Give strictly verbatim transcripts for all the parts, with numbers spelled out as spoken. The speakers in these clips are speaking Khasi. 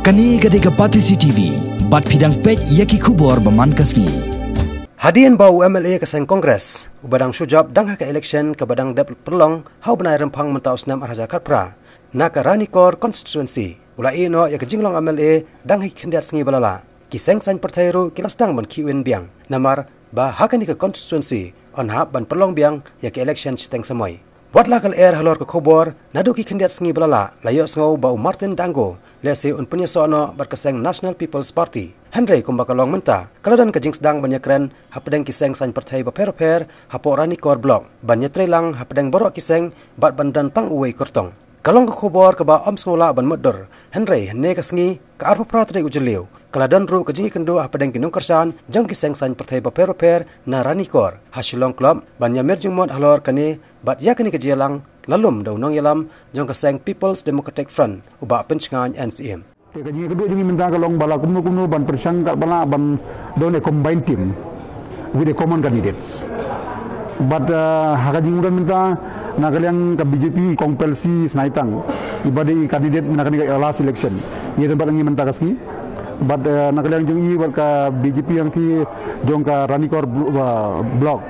Kane ka dei ka Batesi T V, bad phi dang peit ïa ki khubor ba man ka sngi. Hadien ba u M L A ka seng Congress, uba dang shu jop dang ha ka election kaba dang dep pynlong ha u bnai Rymphang mynta u snem ar hajar khatphra, na ka Ranikor constituency, u la ïeh noh ïa ka jinglong M L A dang ha ki khyndiat sngi ba la lah. Ki seng saiñ pyrthei ruh ki la sdang ban khih win biang. Namar ba ha kane ka constituency yn hap ban pynlong biang ïa ka election shiteng samoi. Wat la ka lyer halor ka khubor, naduh ki khyndiat sngi ba la lah, la ïohsngew ba u Martin Dango, lehse un pynïasoh noh bad ka seng National People's Party. Hynrei kumba ka long mynta, ka la don ka jingsdang ban ïakren hapdeng ki seng saiñ pyrthei bapher bapher hapoh Ranikor Block, ban ïatreilang hapdeng baroh ki seng bad ban don tang uwei kyrtong. Ka long ka khubor kaba ym sngewlah ban mutdur, hynrei hynne ka sngi, ka arphew phra tarik u Jylliew, ka la don ruh ka jingïakynduh hapdeng ki nongkyrshan jong ki seng saiñ pyrthei bapher bapher na Ranikor ha Shillong Club, ban ïamir jingmut halor kane bad ïa kane ka jingïalang la lum da u nongïalam jong ka seng People's Democratic Front, u Bah Pynshngaiñ N C M. Te ka jingïakynduh jong ngi mynta ka long ba la kumno kumno ban pyrshang katba lah ban don a combined team with a common candidates. Bad, uh, ha ka jingmut mynta, na ka liang ka B J P Kong Percy Snaitang, iba dei i candidate na kane ka last election, ïa don bad ngi mynta ka sngi. Bad, uh, na ka liang jong i bad ka B J P hangtei jong ka Ranikor blo-, uh, Block,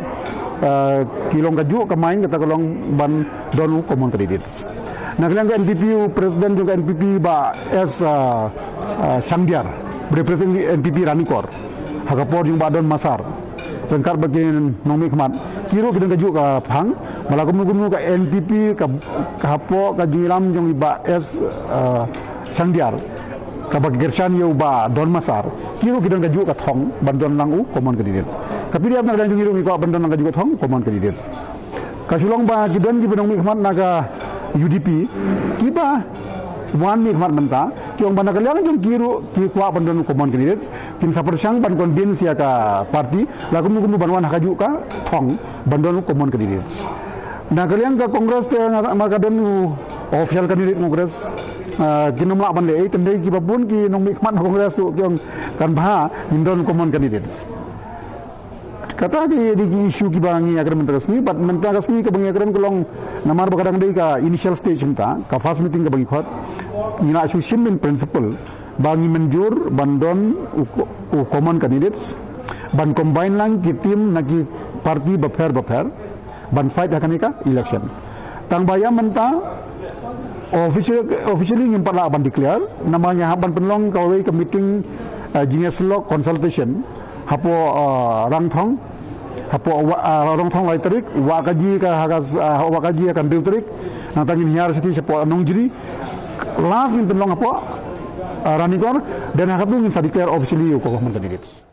uh, ki long kajuh ka main, kata ka long ban don u common candidates. Na ka liang ka N P P, u president jong ka N P P, Bah S, uh, uh, Shangdiar, ba dei president N P P Ranikor, ha ka por jong Bah Don Massar, ryngkat bad ki nongmihkhmat, ki ruh ki don kajuh ka phang. Ba la kumno kumno ka N P P, ka, ka hapoh ka jingïalam jong i Bah S, uh, Shangdiar, kaba kyrshan ïa u Bah Don Massar, ki ruh ki don kajuh ka thong ban don lang u common candidates. Ka P D F na ka liang jong ngi ruh ngi kwah ban don lang kajuh ka thong common candidates. Ka shu long ba ki don kiba nongmihkhmat na ka U D P, kiba wan mihkhmat mynta, ki ong ba na ka liang jong ki ruh ki kwah ban don common candidates, kin sa pyrshang ban convince ïa ka party, la kumno kumno ban wan ha kajuh ka thong ban don common candidates. Na ka liang ka Congress te nga, namar ka don u official candidate Congress, ah, kin ym lah ban leh ei, te hynrei kiba bun ki nongmihkhmat na Congress ruh ki ong kan bha ngin don common candidates. Kata ka dei ki issue kiba ngi ïakren mynta ka sngi, bad mynta ka sngi kaba ngi ïakren ka long namar ba ka dang dei ka initial stage mynta, ka first meeting kaba ngi khot, ngi la shu shim in principle ba ngi mynjur ban don u, u common candidates, ban combine lang ki team na ki party bapher bapher, ban fight ha kane ka election. Tang ba ïa mynta, official-, officially ngim pat lah ban declare, namar ngi hap ban pynlong kawei ka meeting, eh, jingïasyllok consultation hapoh, eh, Rangthong, hapoh Wa-, eh, Rangthong lai tarik, Wahkaji ka ha ka, eh, Wahkaji ha ka hynriew tarik, nangta ngin hiar shatei shapoh Nongjri, last ngin pynlong hapoh, eh, Ranikor, then ha katu ngin sa declare officially u common candidates.